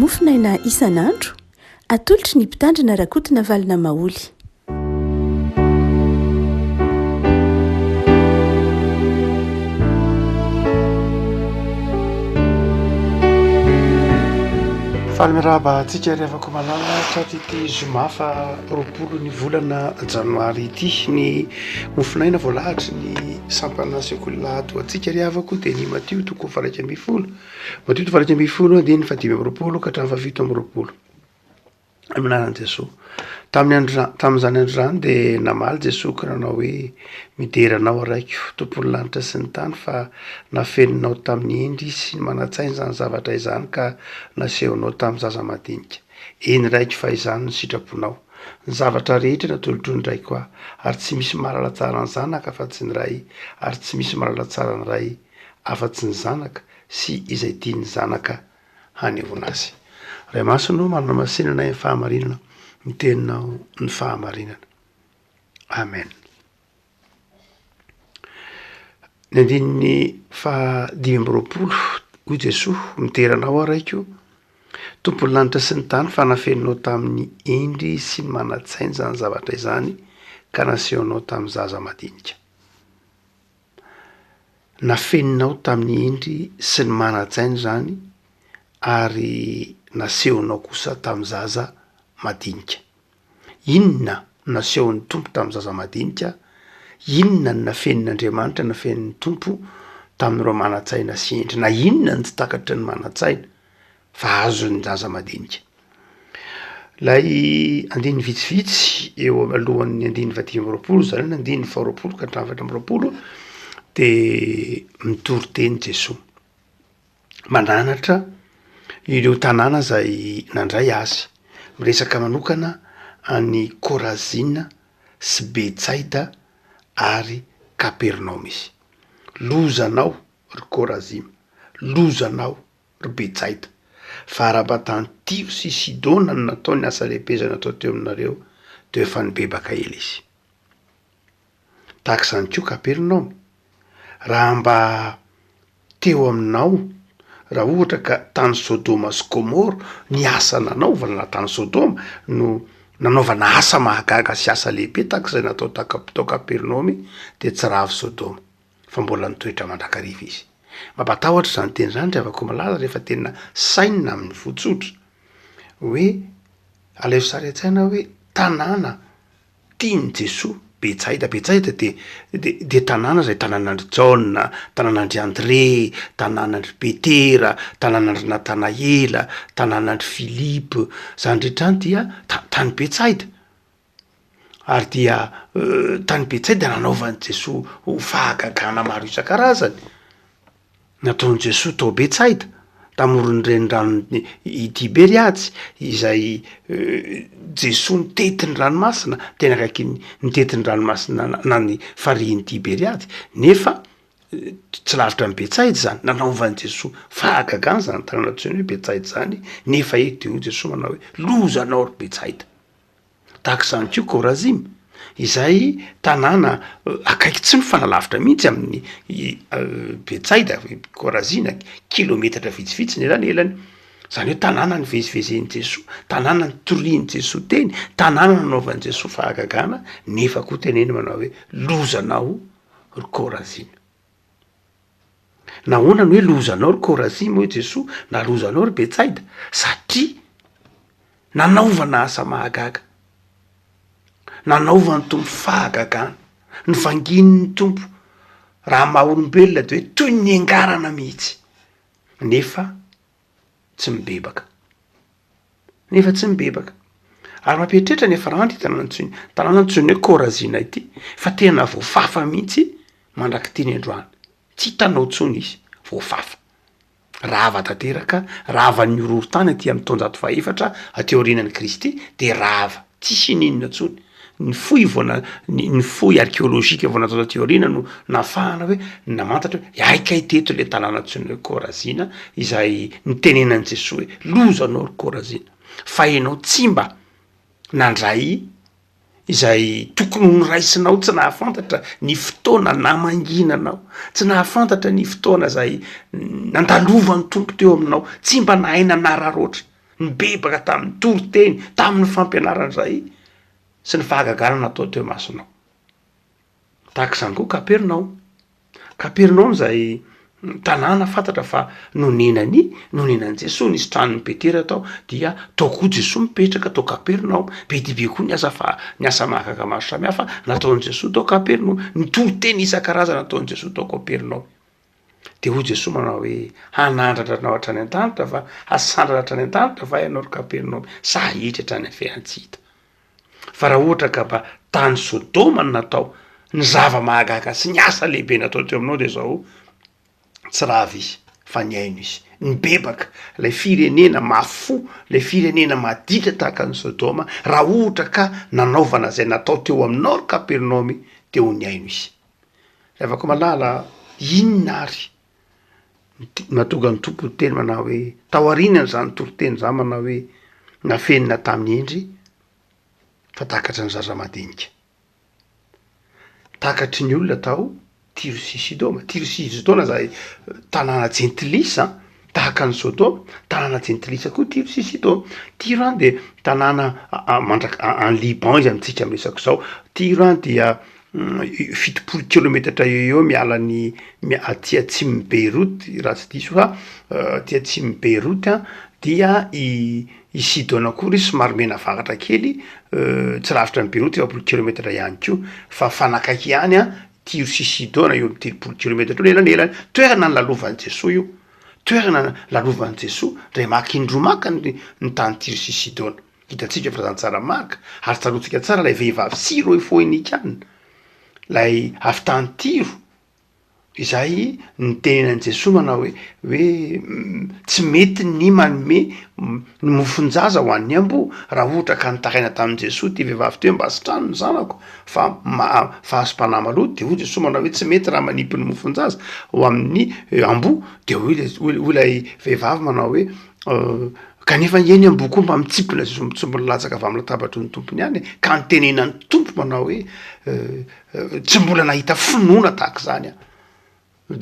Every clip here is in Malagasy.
Mofonaina isan'andro, atolotry ny Mpitandrina Rakotonavalona Maholy. Faly miarahaba antsika ry havako malala tratry ity zoma faha 20 ny volana janoary ity. Ny mofonaina voalahatry ny sampana sekoly lahady ho antsika ry havako dia ny Matio toko faha 11. Matio toko faha 11 andininy faha 25 ka hatramin'ny faha 27. Amin'ny anaran'i Jesoa. Tamin'ny andro izany, tamin'izany andro izany dia namaly Jesoa ka nanao hoe, Midera Anao aho Raiko, Tompon'ny lanitra sy ny tany, fa nafeninao tamin'ny hendry sy ny manan-tsaina izany zavatra izany ka nasehonao tamin'ny zaza madinika. Eny Raiko, fa izany no sitraponao. Ny zavatra rehetra natolotro ny Raiko ahy, ary tsy misy mahalala tsara ny Zanaka afa-tsy ny Ray, ary tsy misy mahalala tsara ny Ray afa-tsy ny Zanaka sy izay tian'ny Zanaka hanehoana azy. Ray Masina ô, manamasinana ahy ny fahamarinana, ny teninao ny fahamarinana. Amen. Ny andininy faha 25, hoy Jesoa, midera anao aho Raiko, Tompon'ny lanitra sy ny tany, fa nafeninao tamin'ny hendry sy ny manan-tsaina izany zavatra izany, ka nasehonao tamin'ny zaza madinika. Nafeninao tamin'ny hendry sy ny manan-tsaina izany ary nasehonao kosa tamin'ny zaza madinika. Inona no nasehon'ny Tompo tamin'ny zaza madinika? Inona no nafenin'Andriamanitra nafenin'ny Tompo tamin'ireo manan-tsaina sy hendry? Na inona no tsy takatry ny manan-tsaina fa azon'ny zaza madinika? Ilay andininy vitsivitsy eo alohan'ny andininy fahadimy amby roapolo, izany hoe ny andininy faharoapolo ka hatramin'ny fahaefatra amby roapolo de mitory teny Jesoa. Mananatra ireo tanàna izay nandray azy. Miresaka manokana an'i Korazina sy Betsaida ary Kapernaomy izy. Lozanao ry Korazima, lozanao ry Betsaida, fa raha mba tany Tyro sy Sidona no natao ny asa lehibe izay natao teo aminareo, dia efa nibebaka ela izy. Tahaka izany koa Kapernaomy, raha mba teo aminao, raha ohatra ka tany Sodoma sy Gomoro ny asa nanaovana, na tany Sodoma no nanaovana asa mahagaga sy asa lehibe tahaka izay natao tao Kapernaomy, dia tsy ravo Sodoma. fa mbola nitoetra mandrakariva izy. Mampatahotra izany teny izany ry havako malala rehefa tena sainina amin'ny fo tsotra hoe alaivo sary an-tsaina hoe tanàna tian'i Jesoa, Betsaida, Betsaida de de de tanàna zay tanànan-dry Jaona, tanànan-dry Andre, tanànan-dry Petera, tanànan-dry Natanaela, tanànan-dry Filipo, zany rehetra zany dia ta- tany Betsaida. Ary dia tany Betsaida nanaovan'i Jesoa ho fahagagana maro isan-karazany. Nataon'i Jesoa tao Betsaida, tamoron'ny reniranon'i i Tiberiatsy, izay Jesoa nitety ny ranomasina, teny akaikin'ny nitety ny ranomasina na ny farihin'i Tiberiatsy, nefa tsy lavitra an'i Betsaida izany, nanaovan'i Jesoa fahagagana izany tanàna antsoina hoe Betsaida izany, nefa eto dia hoy Jesoa manao hoe, lozanao ry Betsaida. Tahaka izany koa Korazima, izay tanàna akaiky tsy mifanalavitra mihitsy amin'ny Betsaida, Korazina, kilometatra vitsivitsy ny elanelany. Izany hoe tanàna nivezivezen'i Jesoa, tanàna nitorian'i Jesoa teny, tanàna nanaovan'i Jesoa fahagagana, nefa koa teneniny manao hoe lozanao ry Korazina. Nahoana no hoe lozanao ry Korazima hoy Jesoa na lozanao ry Betsaida? Satria nanaovana asa mahagaga, nanaovan'ny Tompo fahagagana, nivangian'ny Tompo raha maha olombelona de hoe toy ny niangarana mihitsy, nefa tsy mibebaka, nefa tsy mibebaka. Ary mampieritreritra ny efa rano ity tanàna antsoina, tanàna antsoina hoe Korazina ity, fa tena voafafa mihitsy mandrak'ity ny androany. Tsy hitanao intsony izy, voafafa. Rava tanteraka, ravan'ny horohorontany aty amin'ny taonjato fahefatra aty aorianan'i Kristy dia rava, tsisy ininona intsony. Ny fohy vao na- ny ny fohy arkeolojika vao natao taty aoriana no nahafahana hoe namantatra hoe hay kay teto le tanàna antsoina hoe Korazina izay nitenenan'i Jesoa hoe loza anao ry Korazina fa ianao tsy mba nandray izay tokony ho noraisinao, tsy nahafantatra ny fotoana namanginanao, tsy nahafantatra ny fotoana izay nandalovan'ny Tompo teo aminao, tsy mba nahay nanararaotra. Nibebaka tamin'ny toriteny, tamin'ny fampianarana izay sy ny fahagagana natao teo imasonao. Tahaka izany koa Kapernaomy. Kapernaomy izay tanàna fantatra fa nonenan'i, nonenan'i Jesoa, nisy tranon'i Petera tao, dia tao koa Jesoa mipetraka tao Kapernaomy. Be dia be koa ny asa fa, ny asa mahagaga maro samihafa nataon'i Jesoa tao Kapernaomy, ny toriteny isan-karazany nataon'i Jesoa tao Kapernaomy. Dia hoy Jesoa manao hoe, Hanandratra anao hatrany an-danitra va, hasandratra hatrany an-danitra va ianao ry Kapernaomy, sa hahitry hatrany amin'ny fiainantsita? Fa raha ohatra ka mba tany Sodoma no natao ny zava-mahagaga sy ny asa lehibe natao teo aminao dia izao, tsy rava izy fa nihaino izy, nibebaka, ilay firenena mafy fo, ilay firenena maditra tahaka an'i Sodoma, raha ohatra ka nanaovana izay natao teo aminao ry Kapernaomy dia ho nihaino izy. Ry havako malala, inona ary Mahatonga ny Tompo niteny manao hoe, taorian'izany toriteny izany manao hoe, nafenina tamin'ny hendry fa takatry ny zaza madinika. Takatry ny olona tao Tyro sy Sidoma. Tyro sy Sidona izay tanàna jentilisa tahaka an'i Sodoma, tanàna jentilisa koa Tyro sy Sidona. Tyro an dia tanàna mandraka any Liban izy amintsika miresaka izao. Tyro an dia 70 kilometatra eo eo miala ny aty atsimon'i Beyrouth raha tsy diso aho, aty atsimon'i Beyrouth an, dia i i Sidona koa ry somary mianavaratra kely, tsy lavitra an'i Beyrouth 40 kilometatra ihany koa, fa mifanakaiky ihany an, Tyro sy Sidona eo amin'ny 30 kilometatra eo ny elanelany, toerana nilalovan'i Jesoa io, toerana nilalovan'i Jesoa, ndray maka indroa maka ny ny tany Tyro sy Sidona. Hitantsika filazantsara Marka, ary tsaroantsika tsara ilay vehivavy Syro-Foinikana, ilay avy tany Tyro, izay nitenenan'i Jesoa manao hoe, hoe tsy mety ny manome ny mofon-jaza ho an'ny amboa, raha ohatra ka nitaraina tamin'i Jesoa ity vehivavy ity hoe mba sitrano ny zanako fa ma- fa azom-panahy maloto, de hoy Jesoa manao hoe tsy mety raha manipy ny mofon-jaza ho amin'ny amboa, de hoy ilay hoy ilay vehivavy manao hoe Kanefa ange ny amboa koa mba mitsimpona izay sombintsombiny latsaka avy amin'ny latabatry ny tompony ihany e, ka nitenenan'ny Tompo manao hoe tsy mbola nahita finoana tahaka izany aho,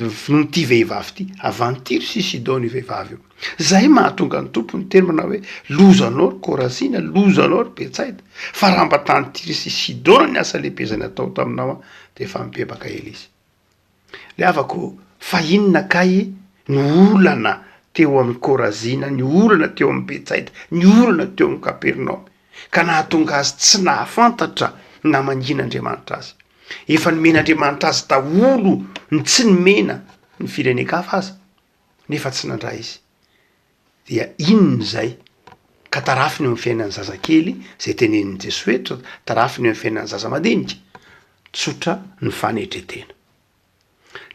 finoan'ity vehivavy ity, avy any Tyro sy Sidona io vehivavy io. Zay mahatonga ny Tompo niteny manao hoe lozanao ry Korazina, lozanao ry Betsaida, fa raha mba tany Tyro sy Sidona ny asa lehibe izay natao taminao aho, dia efa nibebaka ela izy. Ry havako, fa inona kay no olana teo amin'i Korazina, ny olana teo amin'i Betsaida, ny olana teo amin'i Kapernaomy, ka nahatonga azy tsy nahafantatra ny namangian'Andriamanitra azy? Efa nomen'Andriamanitra azy daholo ny tsy nomena ny firenen-kafa aza, nefa tsy nandray izy. Dia inona izay ka tarafiny eo amin'ny fiainan'ny zazakely izay tenenin'i Jesoa eto, tarafiny eo amin'ny fiainan'ny zaza madinika? Tsotra ny fanetren-tena.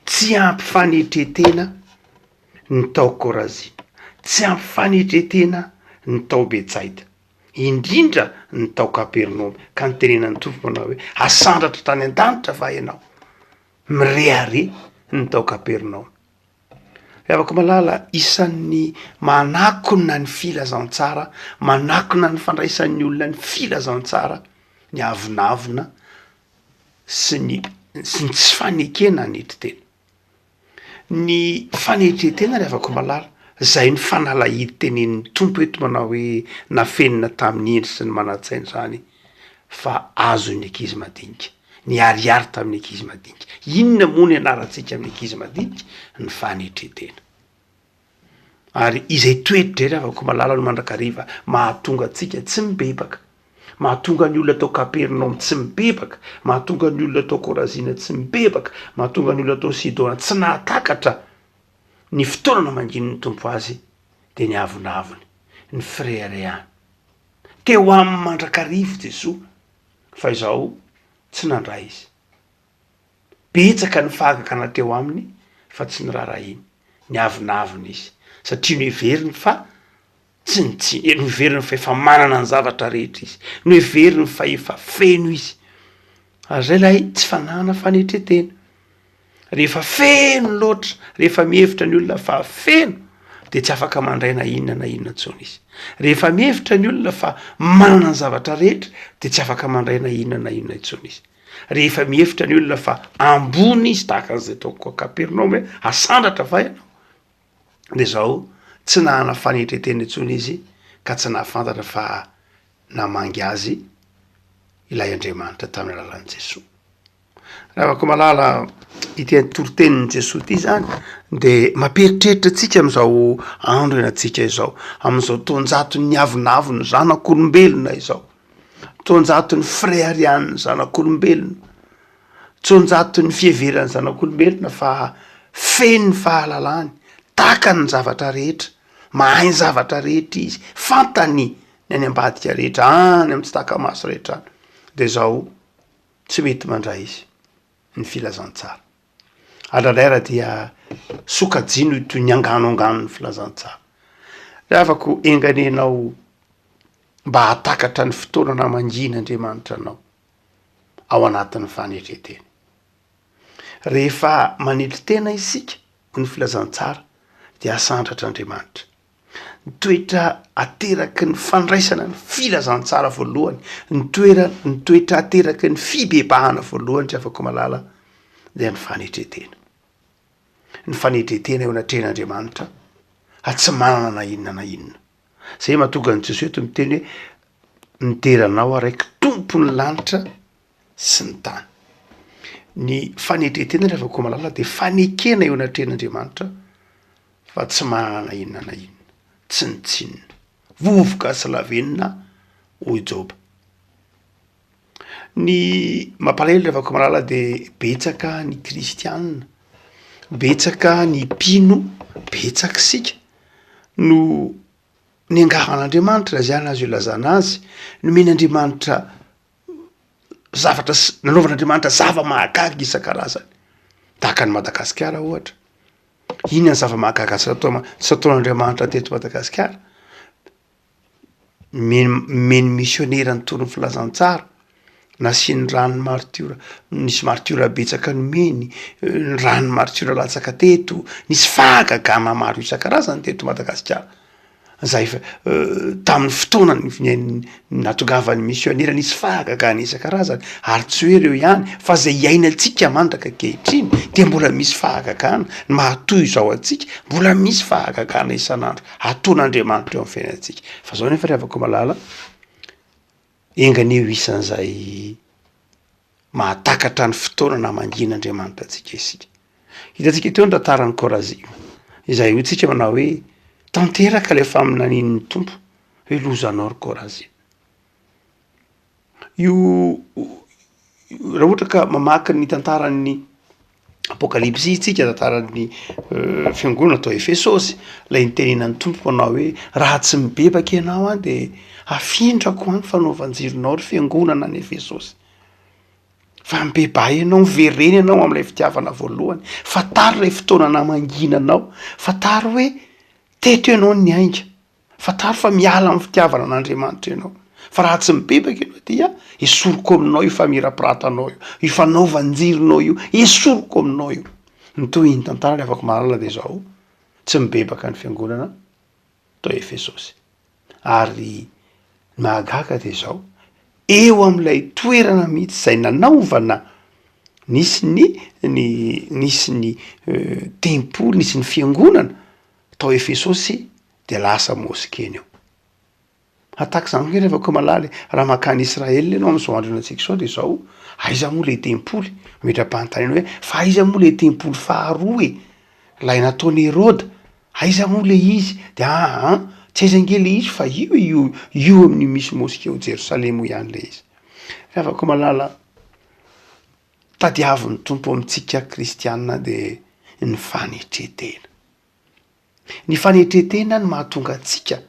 Tsy ampy fanetren-tena ny tao Korazina, tsy ampy fanetren-tena ny tao Betsaida, indrindra ny tao Kapernaomy, ka nitenenan'ny Tompo manao hoe, Asandratra tany an-danitra va ianao? Mirehareha ny tao Kapernaomy. Ry havako malala, isan'ny manakona ny filazantsara, manakona ny fandraisan'ny olona ny filazantsara ny avonavona sy ny sy ny tsy fanekena hanetry tena. Ny fanetren-tena ry havako malala, zay ny fanalahidy tenenin'ny Tompo eto manao hoe nafenina tamin'ny hendry sy ny manan-tsaina izany fa azon'ny ankizy madinika. Niharihary tamin'ny ankizy madinika. Inona moa no ianarantsika amin'ny ankizy madinika? Ny fanetren-tena. Ary izay toetra izay ry havako malala no mandrakariva mahatonga antsika tsy mibebaka. Mahatonga ny olona tao Kapernaomy tsy mibebaka, mahatonga ny olona tao Korazina tsy mibebaka, mahatonga ny olona tao Sidona tsy nahatakatra ny fotoana namangian'ny Tompo azy dia ny avonavony, ny fireharehany. Teo aminy mandrakariva Jesoa fa izao tsy nandray izy. Betsaka ny fahagagana teo aminy fa tsy noraharahiany, niavonavona izy satria noheveriny fa tsy nitsy, noheveriny fa efa manana ny zavatra rehetra izy, noheveriny fa efa feno izy, ary zay ilay tsy fanana fanetren-tena. Rehefa feno loatra, rehefa mihevitra ny olona fa feno de tsy afaka mandray na inona na inona intsony izy. Rehefa mihevitra ny olona fa manana ny zavatra rehetra de tsy afaka mandray na inona na inona intsony izy. Rehefa mihevitra ny olona fa ambony izy tahaka an'izay tao Kapernaomy hoe asandratra va ianao? De zao tsy nahana fanetren-tena intsony izy. ka tsy nahafantatra fa namangy azy ilay Andriamanitra tamin'ny alalan'i Jesoa. Ravako malala, ity toritenin'i Jesoa ity zany de mampieritreritra antsika amin'izao andro iainantsika izao, amin'izao taonjaton'ny avonavon'ny zanak'olombelona izao, taonjaton'ny fireharehan'ny zanak'olombelona, taonjaton'ny fiheveran'ny zanak'olombelona fa feno ny fahalalany, takany ny zavatra rehetra, mahay ny zavatra rehetra izy, fantany ny any ambadika rehetra any amin'ny tsy taka-maso rehetra any, de zao Tsy mety mandray izy ny filazantsara. Andraindray ary dia sokajiany ho toy ny angano angano ny filazantsara. Ry havako, enga anie ianao mba hahatakatra ny fotoana namangian'Andriamanitra anao ao anatin'ny fanetren-tena. Rehefa manetry tena isika, hoy ny filazantsara, dia asandratr'Andriamanitra. Ny toetra ateraky ny fandraisana ny filazantsara voalohany, ny toera- ny toetra ateraky ny fibebahana voalohany ry havako malala dia ny fanetren-tena. Ny fanetren-tena eo anatrehan'Andriamanitra fa tsy manana na inona na inona. Zay mahatonga an'i Jesoa eto miteny hoe midera anao aho Raiko tompon'ny lanitra sy ny tany. Ny fanetren-tena ry havako malala dia fanekena eo anatrehan'Andriamanitra fa tsy manana na inona na inona, tsinontsinona, vovoka sy lavenona, hoy Joba. Ny mampalahelo ry havako malala de betsaka ny kristianina, betsaka ny mpino, betsaka isika no niangavan'Andriamanitra raha izany azo ilazana azy, nomen'Andriamanitra zavatra s- nanaovan'Andriamanitra zava-mahagaga isan-karazany, tahaka an'i Madagasikara ohatra. Inona ny zava-mahagaga tsy natao tsy nataon'Andriamanitra teto Madagasikara? Nomeny nomeny misionera nitory ny filazantsara, nasiany ran'ny maritiora, nisy maritiora betsaka nomeny, ny ran'ny maritiora latsaka teto, nisy fahagagana maro isan-karazany teto Madagasikara. Zay efa tamin'ny fotoana nahatongavan'ny misionera nisy fahagagana isan-karazany ary tsy hoe ireo ihany fa zay iainantsika mandraka ankehitriny de mbola misy fahagagana, ny mahatoy izao antsika mbola misy fahagagana isan'andro ataon'Andriamanitra eo amin'ny fiainantsika, fa zao nefa ry havako malala, enga anie ho isan'izay Mahatakatra ny fotoana namangian'Andriamanitra antsika isika. Hitantsika teo ny tantaran'i Korazima, izay hoy tsika manao hoe tanteraka ilay faminanian'ny Tompo hoe lozanao ry Korazima. Io raha ohatra ka mamaky ny tantaran'ny Apokalypsy isika, tantaran'ny fiangonana tao Efesosy, ilay nitenenan'ny Tompo manao hoe raha tsy mibebaka ianao an de hafindrako an ny fanaovan-jironao ry fiangonana any Efesosy. Fa mibebaha ianao, miverena ianao amin'ilay fitiavana voalohany, fantaro ilay fotoana namangiana anao, fantaro hoe teto ianao niainga. Fantaro fa miala amin'ny fitiavana an'Andriamanitra ianao. Fa raha tsy mibebaka ianao dia esoriko aminao io famirapiratanao io, io fanaovan-jironao io, esoriko aminao io. Ny tohin'ny tantara ry havako malala dia izao, tsy mibebaka ny fiangonana tao Efesosy. Ary ny mahagaga dia izao, eo amin'ilay toerana mihitsy izay nanaovana, nisy ny ny nisy ny tempoly, nisy ny fiangonana tao Efesosy dia lasa moske ny eo. Hataka izany koa rehefa koa malala e, raha mankany Israel ianao amin'izao andro iainantsika izao dia izao, aiza moa le tempoly? Mametra-panontaniana hoe fa aiza moa le tempoly faharoa e? Ilay nataon'i Heroda, aiza moa le izy? De aa tsy aiza ange le izy fa io e, io io amin'io misy moske ao Jerosalema io ihany le izy. Ry havako malala, tadiavin'ny Tompo amintsika kristiana de ny fanetren-tena. Ny fanetren-tena no mahatonga antsika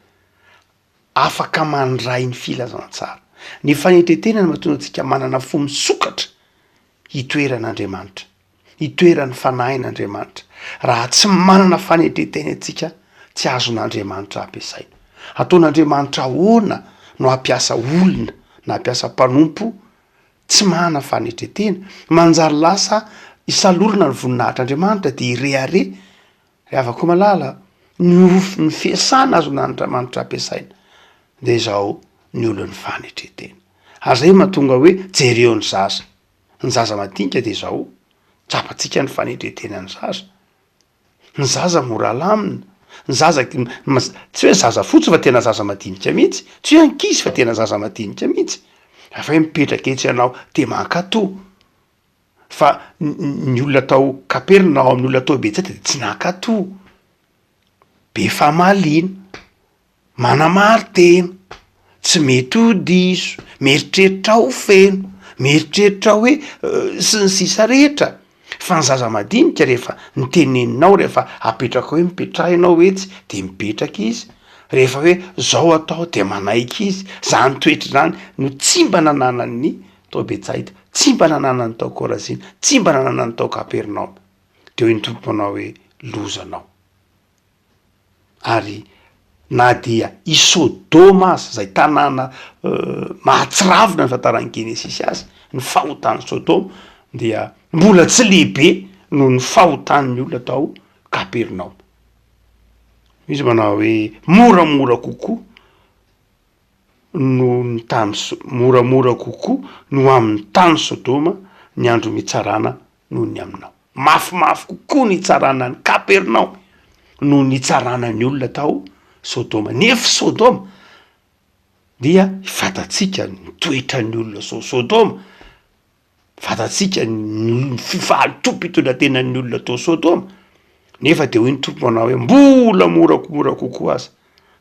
afaka mandray ny filazantsara. Ny fanetren-tena no mahatonga antsika manana fo misokatra hitoeran'Andriamanitra, hitoeran'ny Fanahin'Andriamanitra. Raha tsy manana fanetren-tena isika, tsy azon'Andriamanitra ampiasaina. Ataon'Andriamanitra ahoana no hampiasa olona na hampiasa mpanompo tsy manana fanetren-tena? Manjary lasa isalorana ny voninahitr'Andriamanitra dia hirehareha Ry havako malala, ny nofy ny fiasana azon'Andriamanitra ampiasaina dia izao ny olon'ny fanetren-tena. Ary izay mahatonga hoe jereo ny zaza. Ny zaza madinika dia izao, tsapantsika ny fanetren-tenan'ny zaza. Ny zaza mora alamina. Ny zaza, tsy hoe zaza fotsiny fa tena zaza madinika mihitsy, tsy hoe ankizy fa tena zaza madinika mihitsy. Rehefa hoe mipetraka etsy ianao de mankatò. Fa ny olona tao Kapernaomy, ny olona tao Betsaida de tsy nankatò. Be famaliana. Manamari-tena, tsy mety ho diso, mieritreritra ho feno, mieritreritra hoe sy ny sisa rehetra, fa ny zaza madinika rehefa ny teneninao rehefa apetrakao hoe mipetraha ianao etsy de mipetraka izy, rehefa hoe zao atao de manaiky izy, zany toetra zany no tsy mba nananan'ny tao Betsaida, tsy mba nananan'ny tao Korazina, tsy mba nananan'ny tao Kapernaomy, de hoy ny Tompo manao hoe lozanao. Ary na dia i Sodoma aza, izay tanàna mahatsiravina ny tantaran'ny Genesisy azy, ny fahotan'i Sodoma dia mbola tsy lehibe noho ny fahotan'ny olona tao Kapernaomy. Izy manao hoe moramora kokoa noho ny tany So- moramora kokoa no amin'ny tany Sodoma ny andro mitsarana noho ny aminao. Mafimafy kokoa ny hitsarana an'i Kapernaomy noho ny hitsarana ny olona tao Sodoma. Nefa Sodoma dia fantatsika ny toetran'ny olona sao Sodoma, fantatsika ny fifahalotoam-pitondrantenan'ny olona tao Sodoma, nefa de hoy ny Tompo manao hoe mbola mora mora kokoa aza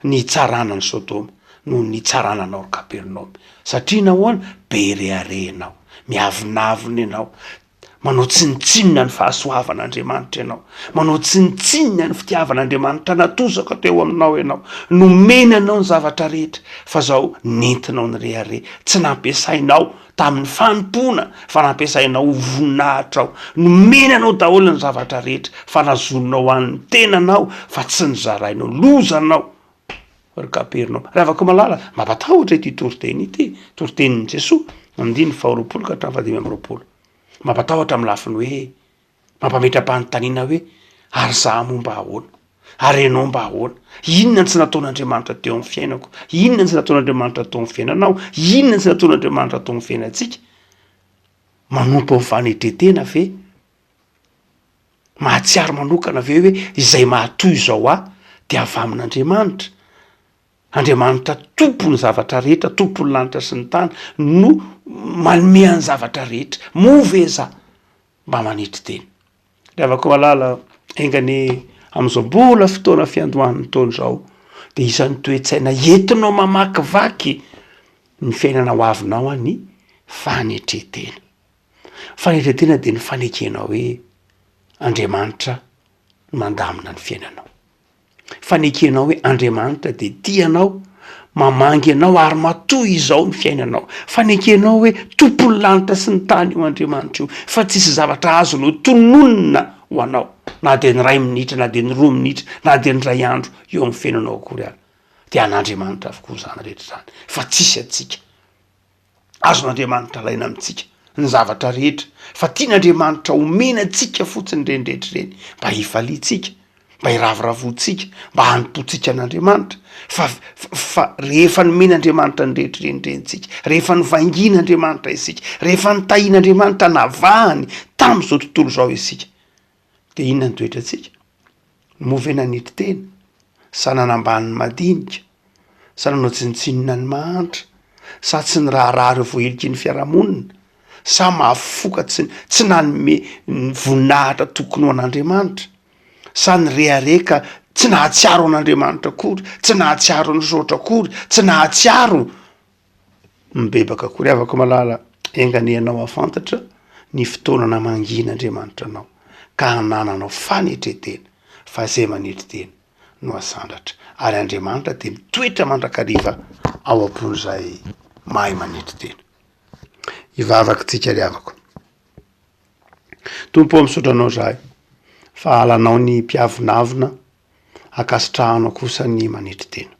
ny hitsarana an'i Sodoma noho ny hitsarana anao ry Kapernaomy, satria nahoana? Be rehareha ianao, miavonavona ianao, Manao tsinontsinona ny fahasoavan'Andriamanitra ianao. Manao tsinontsinona ny fitiavan'Andriamanitra natosaka teo aminao ianao. Nomeny anao ny zavatra rehetra, fa zao nentinao nirehareha. Tsy nampiasainao tamin'ny fanompoana, fa nampiasainao ho voninahitrao. Nomeny anao daholo ny zavatra rehetra, fa nazoninao ho an'ny tenanao, fa tsy nozarainao. Lozanao, ry Kapernaomy. Ry havako malala, mampatahotra ity toriteny ity, toritenin'i Jesoa, andininy faharoapolo ka hatramin'ny fahadimy amby roapolo. Mampatahotra amin'ny lafiny hoe, mampametra-panontaniana hoe, ary izaho moa mba ahoana? Ary ianao mba ahoana? Inona no tsy nataon'Andriamanitra teo amin'ny fiainako? Inona no tsy nataon'Andriamanitra teo amin'ny fiainanao? Inona no tsy nataon'Andriamanitra teo amin'ny fiainantsika? Manompo amin'ny fanetren-tena ve? Mahatsiaro manokana ve hoe izay mahatoy izao ahy dia avy amin'Andriamanitra? Andriamanitra Tompon'ny zavatra rehetra, Tompon'ny lanitra sy ny tany no manome an'ny zavatra rehetra. Moa ve za mba manetry tena? Ry havako malala, enga anie amin'izao mbola fotoana fiandohan'ny taona izao dia isan'ny toe-tsaina entinao mamakivaky ny fiainana ho avinao ny fanetren-tena. Fanetren-tena dia ny fanekenao hoe Andriamanitra no mandamina ny fiainanao. Fanekenao hoe Andriamanitra dia tia anao, mamangy anao ary matoa izao ny fiainanao. Fanekenao hoe tompon'ny lanitra sy ny tany io Andriamanitra io, fa tsisy zavatra azonao tononina ho anao, na dia ny iray minitra, na dia ny roa minitra, na dia ny iray andro eo amin'ny fiainanao akory ary. Dia an'Andriamanitra avokoa izany rehetra izany, fa tsisy antsika. Azon'Andriamanitra alaina amintsika ny zavatra rehetra, fa tian'Andriamanitra omena antsika fotsiny ireny rehetra ireny mba hifaliantsika, mba hiravoravoantsika, mba hanompoantsika an'Andriamanitra. Fa fa rehefa nomen'Andriamanitra ny rehetra ireny rentsika, rehefa novangian'Andriamanitra isika, rehefa nitahian'Andriamanitra navahany tamin'izao tontolo izao isika, de inona ny toetrantsika? Moa ve nanetry tena? Sa nanambany ny madinika? Sa nanao tsinontsinona ny mahantra? Sa tsy niraharaha ireo voahiliky ny fiarahamonina? Sa mahafoka tsy tsy nanome ny voninahitra tokony ho an'Andriamanitra? Sa nirehareha ka tsy nahatsiaro an'Andriamanitra akory, tsy nahatsiaro nisaotra akory, tsy nahatsiaro Mibebaka akory havako malala, enga anie ianao hahafantatra ny fotoana namangian'Andriamanitra anao ka hanananao fanetren-tena fa izay manetry tena no hasandratra ary Andriamanitra dia mitoetra mandrakariva ao am-pon'izay mahay manetry tena. Hivavaka tsika ry havako. Tompo ô misaotra anao zahay fa halanao ny mpiavonavona ankasitrahanao kosa ny manetry tena.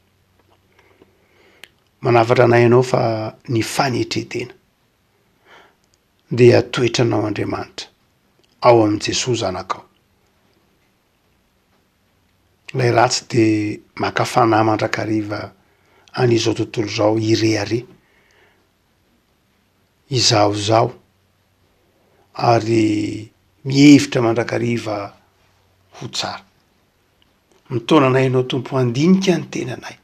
Manafatra anay ianao fa ny fanetren-tena dia toetranao Andriamanitra ao amin'i Jesoa zanakao. Ilay ratsy dia maka fanahy mandrakariva an'izao tontolo izao hirehareha, hizahozaho ary mihevitra mandrakariva ho tsara. Mitaona anay Ianao Tompo handinika ny tenanay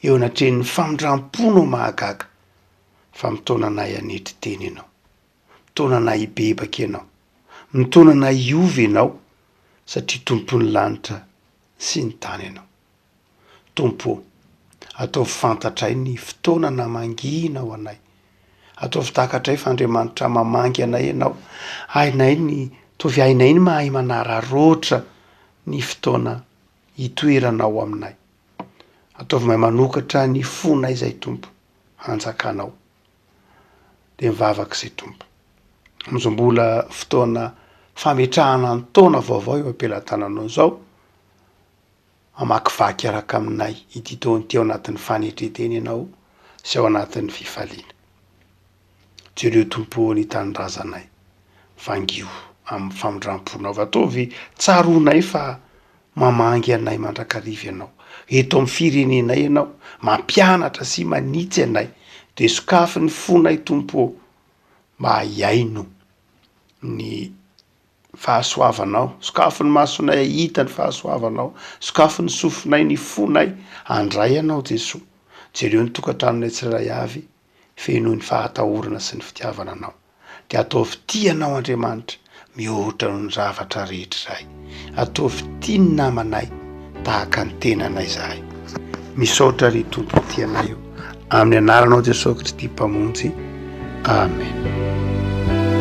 eo anatrehan'ny famindram-ponao mahagaga fa mitaona anay hanetry tena Ianao. Mitaona anay hibebaka Ianao. Mitaona anay hiova Ianao satria Tompon'ny lanitra sy ny tany Ianao. Tompo ô, ataovy fantatray ny fotoana namangiana ho anay. Ataovy takatray fa Andriamanitra mamangy anay Ianao. Hainay ny, ataovy hainay ny mahay manararaotra ny fotoana hitoeranao aminay. Ataovy mahay manokatra ny fonay izay Tompo, hanjakanao. Dia mivavaka izay Tompo. Amin'izao mbola fotoana fametrahana ny taona vaovao eo am-pelatananao izao, hamakivaky hiaraka aminay ity taona ity ao anatin'ny fanetren-tena Ianao sy ao anatin'ny fifaliana. Jereo Tompo ô ny tanindrazanay, vangio amin'ny famindram-ponao fa ataovy tsaroanay fa mamangy anay mandrakariva Ianao. Eto amin'ny firenenay Ianao, mampianatra sy manitsy anay, dia sokafy ny fonay Tompo ô mba hihaino ny fahasoavanao, sokafy ny masonay hahita ny fahasoavanao, sokafy ny sofinay, ny fonay handray Anao Jesoa. Jereo ny tokantranonay tsirairay avy, fenoy ny fahatahorana sy ny fitiavana Anao. Dia ataovy tia Anao Andriamanitra mihoatra noho ny zavatra rehetra izahay. Ataovy tia ny namanay tahaka ny tenanay izahay. Misaotra ry Tompo tia anay o. Amin'ny anaranao Jesoa Kristy Mpamonjy. Amen.